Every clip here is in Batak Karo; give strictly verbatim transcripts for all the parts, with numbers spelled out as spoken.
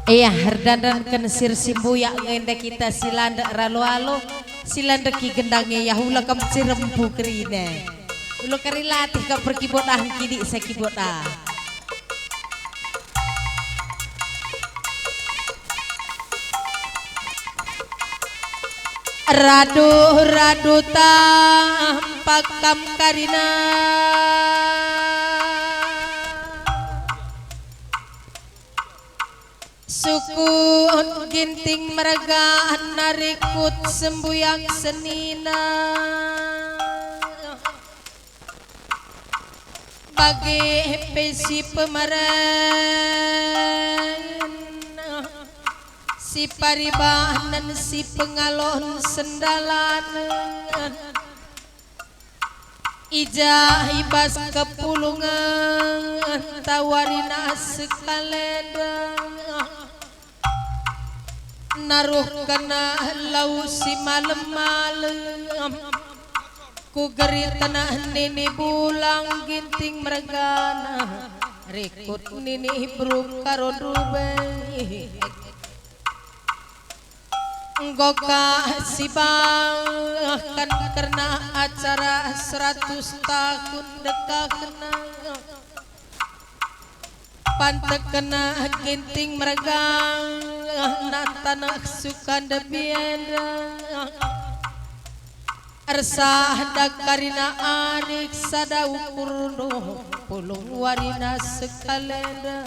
Ia, erdandanken sir simbuyak nge enda kita si landek ralo-alo, si landek i gendange ia ula kam cirempu kerina. Ula kari latih kam perkibot ah, kidik sa kibot ah. Radu-radu tampak kam karina. Sukut Ginting mergana rikut sembuyak senina. Bage pe si pemeren, si paribanen, si pengalohen sendalanen. I ja i bas kepulungen tawarina sekalenda. Naruhkenna lau si malem-malem, kugeritna nini bulang Ginting mergana, rikut nini beru Karo Ndube. Enggo ka si bahkan kerna acara seratus tahun dekahna. Pantekna Ginting mergana taneh Sukandebe enda. Ersah dakarina arik sada ukurndu, pulung warina sekalenda.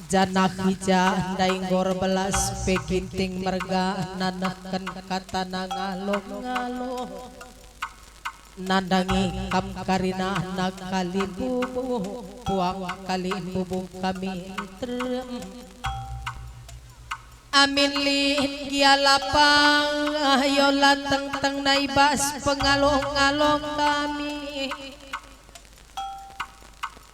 Janah i ja ndai enggo erbelas pe Ginting mergana nehken katana ngalo-ngalo. Nandangi kam karina anak kalimbubu, puang kalimbubu kami nterem. Amin lit gia lapang, ayo la tengtengna i bas pengalo-ngalo kami.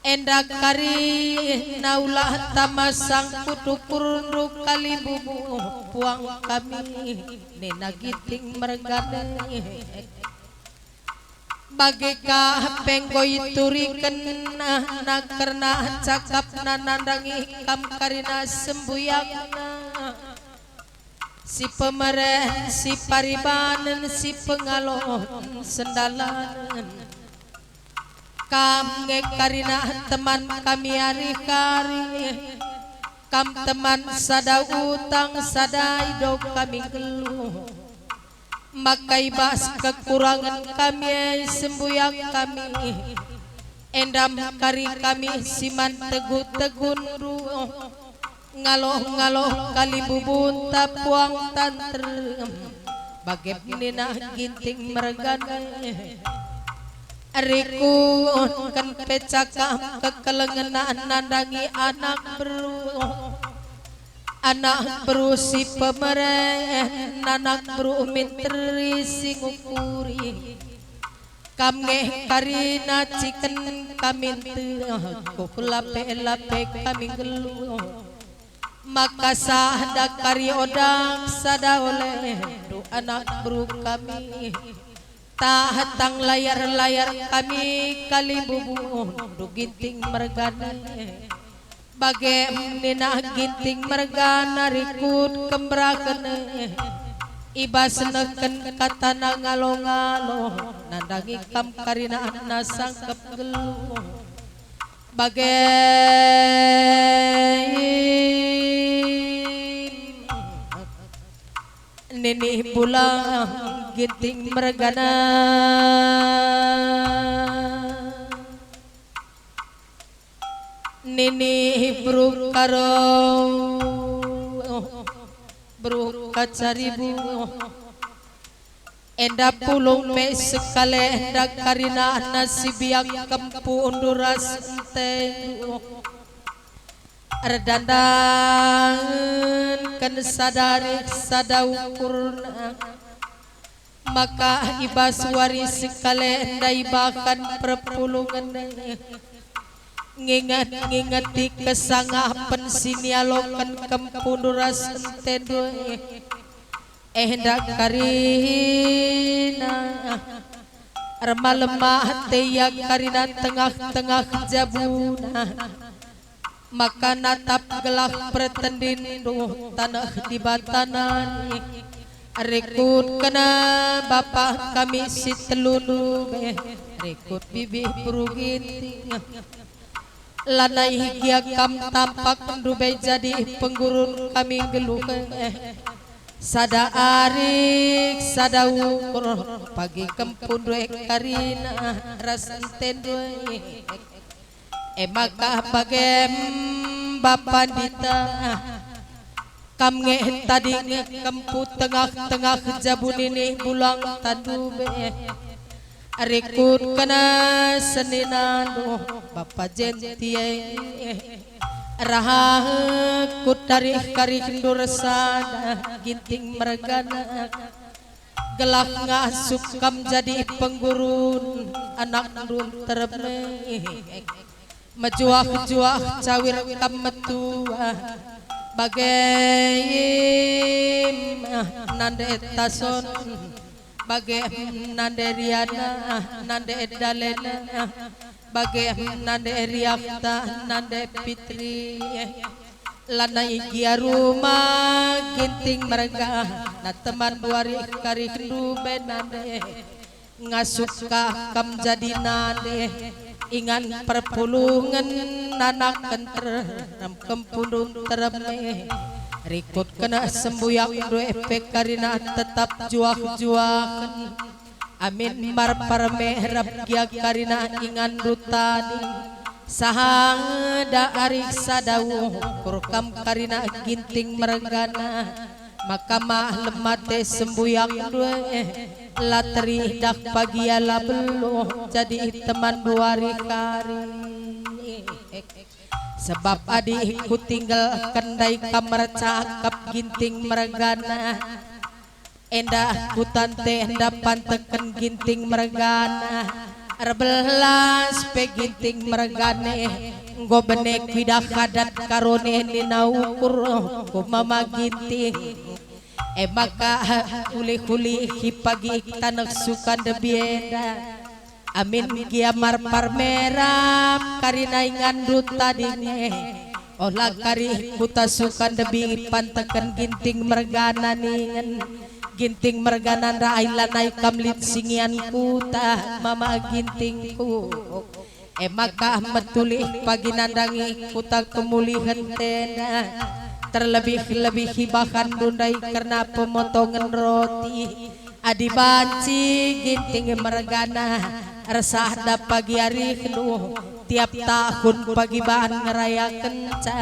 Enda kari naulah tama sangkut ukurndu kalimbubu puang kami, nina Ginting mergana. Bage ka pe enggo ituriken na kerna cakapna nandangi kam karina sembuyakna. Si pemeren, si paribanen, si pengalohen sendalanen. Kam nge karina teman kami ari-ari, kam teman sada utang, sada ido kami nggeluh. Maka i bas kekurangen kami e sembuyak kami, enda me kari kami si man tegu-tegundu. Ngaloh-ngaloh kalimbubunta puang tanterem, bage nina Ginting mergana. Rikutken pe cakap kekelengen nandangi anak beru. Anak beru si pemeren, anak beru minteri si ngukuri. Kam nge karina ciken kami nterem, kuh lape-lape kami nggeluh. Maka sada kari odak sada olendu anak beru kami. Tah tang layar-layar kami kalimbubundu Ginting mergana. Bage nina Ginting mergana rikut kemberaken e, i bas nehken katana ngalo-ngalo, nandangi kam karina na sangkep nggeluh. Bage nini bulang Ginting mergana. Nini beru Karo, beru Kacaribu, enda pulung pe sekali enda karina na si biak kempundu ras entendu. Erdandanken sada ari sada ukurna. Maka i bas wari sekali enda ibahan perpulungen e, nginget-ngingeti kesangapen si nialoken kempundu ras entendu e, enda karina ermalem ate ia karina tengah-tengah jabuna. Maka natap gelah pertendinndu taneh Dibata nari, rikutken bapa kami si telundu be, rikut bibi beru Ginting. Lanai gia kam tampak ndube jadi penggurun kami nggeluh e. Sada arik, sada ukur, pagi kempundu e karina ras entendu e. E maka bagem bapa ndita, kam nge tading kempu tengah-tengah jabu nini bulang tandu be. Rikutken seninandu bapa Jentie, raha kut arih-karihndu ersada Ginting mergana. Gelah ngasup kam jadi penggurun anakndu nterem e. Mejuah-juah cawir kam metua, bage nande Tason, bage nande Riana, nande Dalena, bage nande Riahta, nande Pitri. Lanai gia rumah Ginting mergana, teman buari karihndu be nande. Ngasup ka kam jadi nande, ingan perpulungen anak kenter, rem kempundu nterem e. Rikutken sembuyakndu e pe karina tetap juah-juahen. Amin marpar me rap gia karina inganndu tading, sahang da arih sada ukur kam karina Ginting mergana, maka mahlem mate sembuyakndu e, la teridah pagi ia la beluh jadi teman buari kari. Sebab adi kutinggalken ndai kam ercakap Ginting mergana, enda kutante enda panteken Ginting mergana, erbelas pe Ginting mergana e, enggo bene kuidah adat karone nina ukur ku mama Ginting. E maka ulih-ulihi pagi taneh Sukandebi enda. Amin gia marpar me rap karina inganndu tading e. Ola kari kuta Sukandebi panteken Ginting mergana ningen. Ginting mergana ndai lanai kam lit si ngian kuta mama Gintingku. E maka metulih pagi nandangi kuta kemulihen enda. Terlebih-lebih ibahanndu ndai kerna pemotongen roti. Adi banci Ginting mergana, ersahda pagi arihndu, tiap tahun pagi bahan ngerayakenca,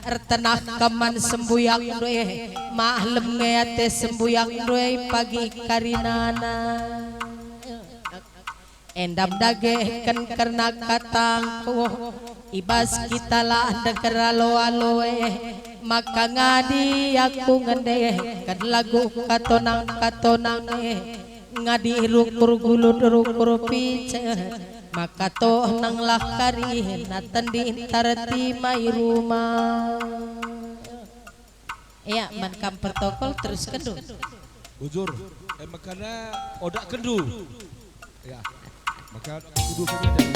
ertenah kam man sembuyakndu e, mahlem nge ate sembuyakndu e pagi karinana. Enda mendagehken kerna katangku, i bas kita la ndeher alo-alo e, maka ngadi aku ngendeken lagu katonang-katonang e, ngadi rukur gulut rukur picet, maka toh nanglah karina tendi ntareti mai rumah. Ya, man kam protokol teruskenndu. Bujur, e mekana odakkenndu. Ya, maka tuduh kami dari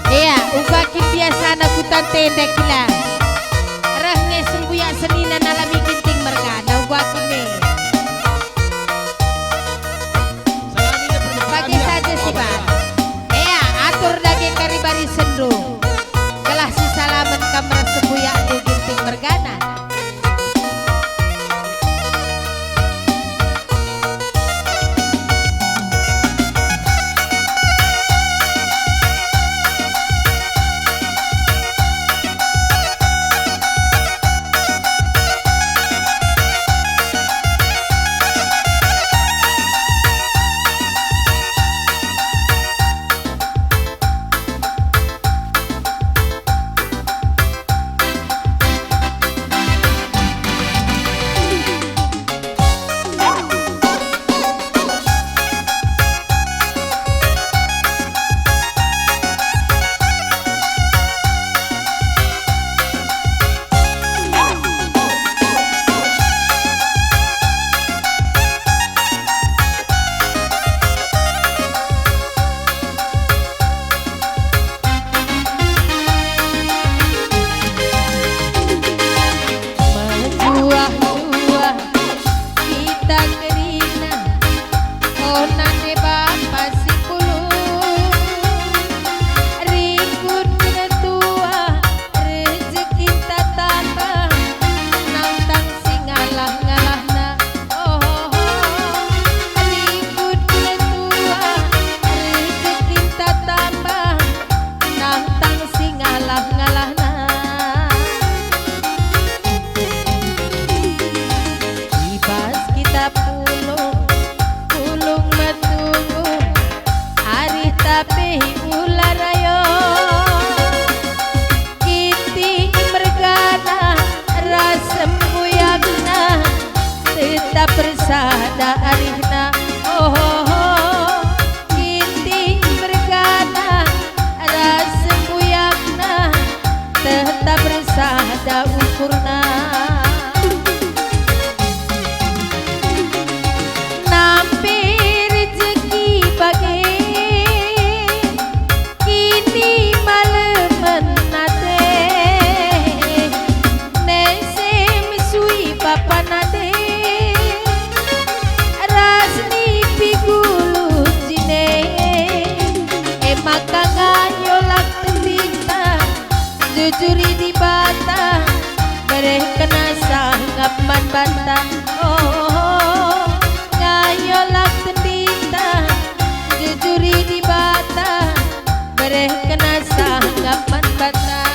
Ea, uga kin biasana kutante enda kila. Reh nge sembuyak senina nalami Ginting mergana uga kin e. Bage saja si bana. Ea, atur dage kari barisenndu. Gelah sisalamen kam ras sembuyakndu Ginting mergana. tetap ersada arihna. Ohoho, Ginting mergana ras sembuyakna, tetap ersada ukurna. Nampe rejeki bage, kini malemen ate, nese mesui bapa nate, ras nipi gulu jine. E maka ngayolak tendinta, jujuri Dibata, berehkena sangap man banta. Oh, ngayolak tendinta, jujuri Dibata, berehkena sangap man banta.